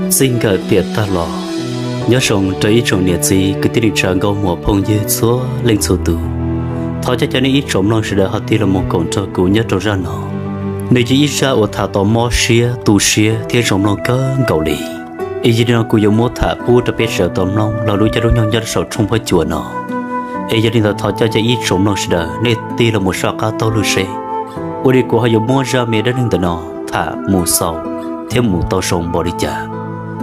Txij nkawm tiam tag los, nyob zoo rau ib tsoom niam txiv kwv tij neej tsa nkauj muam phooj ywg txhua leej txhua tus. Thov caw cov nej ib tsoom mloog sawv daws ho tig los mus koom nrog kuv nyob rau zaj no. Nws yog ib zaj uas tham tau mob siab, tu siab thiab zoo mloog kawg nkaus li. Es yog li no kuv yuav muab tham pub rau peb sawv daws tau mloog los lub caij lub nyoog nyob rau saum tshooj phab cua no. Es yog li ntawd thov caw cov ib tsoom mloog sawv daws nej tig los mus soj qab taug lwm seb ua li kuv ho yuav muab zaj me dab neeg ntawm no tham mus xaus thiab mus tau zoo npaum li cas.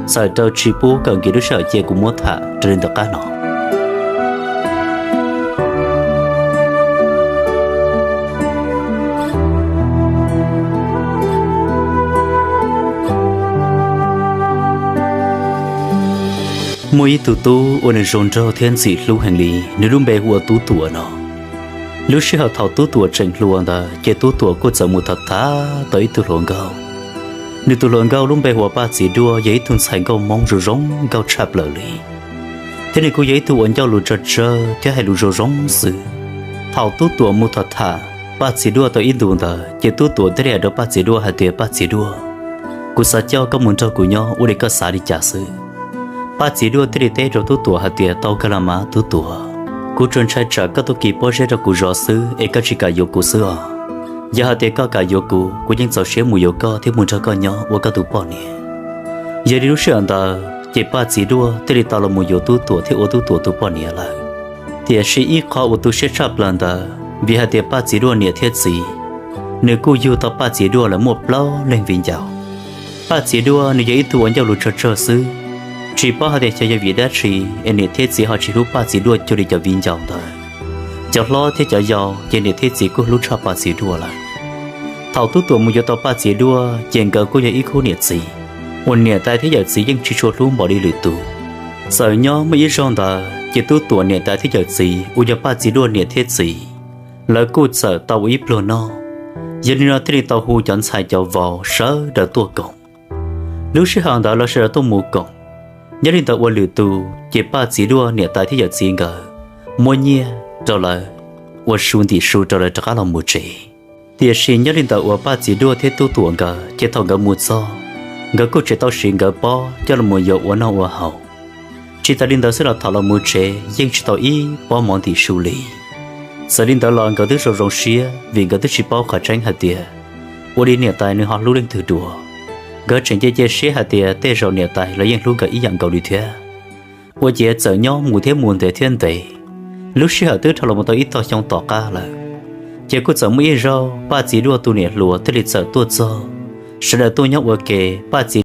Txawm rau tsis pub kawm nkim lub sij hawm cia kuv muab tham raws li ntawm qab no. Muaj ib tug tub uas nws zoo nraug thiab ntxim hlub heev li, nws lub npe hu ua Tub Tuam no. Lub sij hawm thaum Tub Tuam tseem hluas ntawd ces Tub Tuam kuj txawm mus tham tham tau ib tug hluas nkauj. Nws tus hluas nkauj lub npe hu ua Paj Txiv Duaj, yog ib tug ntxhais nkauj Hmoob zoo zoo nkauj tshaj plaws li, thiab nws kuj yog ib tug uas ncauj lus tsawg tsawg thiab hais lus zoo zoo xwb. Thaum Tub Tuam mus tham tham Paj Txiv Duaj tau ib ntus ntawd ces Tub Tuam thiaj li hais rau Paj Txiv Duaj hais tias, Paj Txiv Duaj, kuv xav coj koj mus nrog kuv nyob, ua li koj xav li cas xwb? Paj Txiv Duaj thiaj li teb rau Tub Tuam hais tias, Tau kawg las mas Tub Tuam, kuv tsuas ntshai tsam koj tuaj kis pob zeb rau kuv zov xwb es koj tsis kam yuav kuv xwb os. Yog hais tias koj kam yuav kuv, kuv yeej txaus siab mus yuav koj thiab mus nrog koj nyob ua koj tus poj niam. Yog li lub sij hawm ntawd ces Paj Txiv Duaj thiaj li tau los mus yuav Tub Tuam thiab ua Tub Tuam tus poj niam lawm. Tiam sis ib qho uas tu siab tshaj plaws ntawd vim hais tias Paj Txiv Duaj niam thiab txiv nws kuj yug tau Paj Txiv Duaj lawv muaj plaub leeg viv ncaus. Paj Txiv Duaj nws yog ib tug uas ncauj lus tsawg tsawg xwb, tsis paub hais tias xyov yog vim dab tsi es niam thiab txiv ho tsis hlub Paj Txiv Duaj cuag li cov viv ncaus ntawd. Cov hlob thiab cov yau ces niam thiab txiv kuj hlub tshaj Paj Txiv Duaj lawm. Thaum Tub Tuam mus yuav tau Paj Txiv Duaj ces nkawd kuj yog ib khub niam txiv uas niam tais thiab yawm txiv yeej tsis tshua hlub npaum li lwm tus. Txawm nyob muaj ib zaug ntawd ces Tub Tuam niam tais thiab yawm txiv uas yog Paj Txiv Duaj niam thiab txiv, lawv kuj txawm tau ua ib pluag noj. Yog li no thiaj li tau hu cov ntxhais cov vauv sawv daws tuaj koom. Lub sij hawm ntawd lawv sawv daws tuaj mus koom, nyob li ntawd ua lwm tus ces Paj Txiv Duaj niam tais thiab yawm txiv nkawd muab nyiaj rau lawv ua su ntim su rau lawv rov qab los mus tsev. Tiam sis nyob li ntawd uas Paj Txiv Duaj thiab Tub Tuam nkawd ces thaum nkawd mus txog, nkawd kuj tseem tau siv nkawd pob coj los mus yuav ua noj ua haus. Tsis tas li ntawd xwb los thaum los mus tsev yeej tsis tau ib pob mov ntim su li. Txawm li ntawd los nkawd twb zoo zoo siab vim nkawd twb tsis paub qhov tseeb hais tias ua li niam tais nws ho hlub leej twg dua. Nkawd tseem cia cia siab hais tias tej zaum niam tais los yeej hlub nkawd ib yam nkaus li thiab. Ua ciav txawm nyob mus thiab mus ntev thiab ntev, lub sij hawm twb dhau los mus tau ib tog xyoo tom qab lawm, ces kuj txawm muaj ib zaug Paj Txiv Duaj tus niam hluas thiaj li txawm tuaj txog. Sawv daws tuaj nyob ua ke, Paj Txiv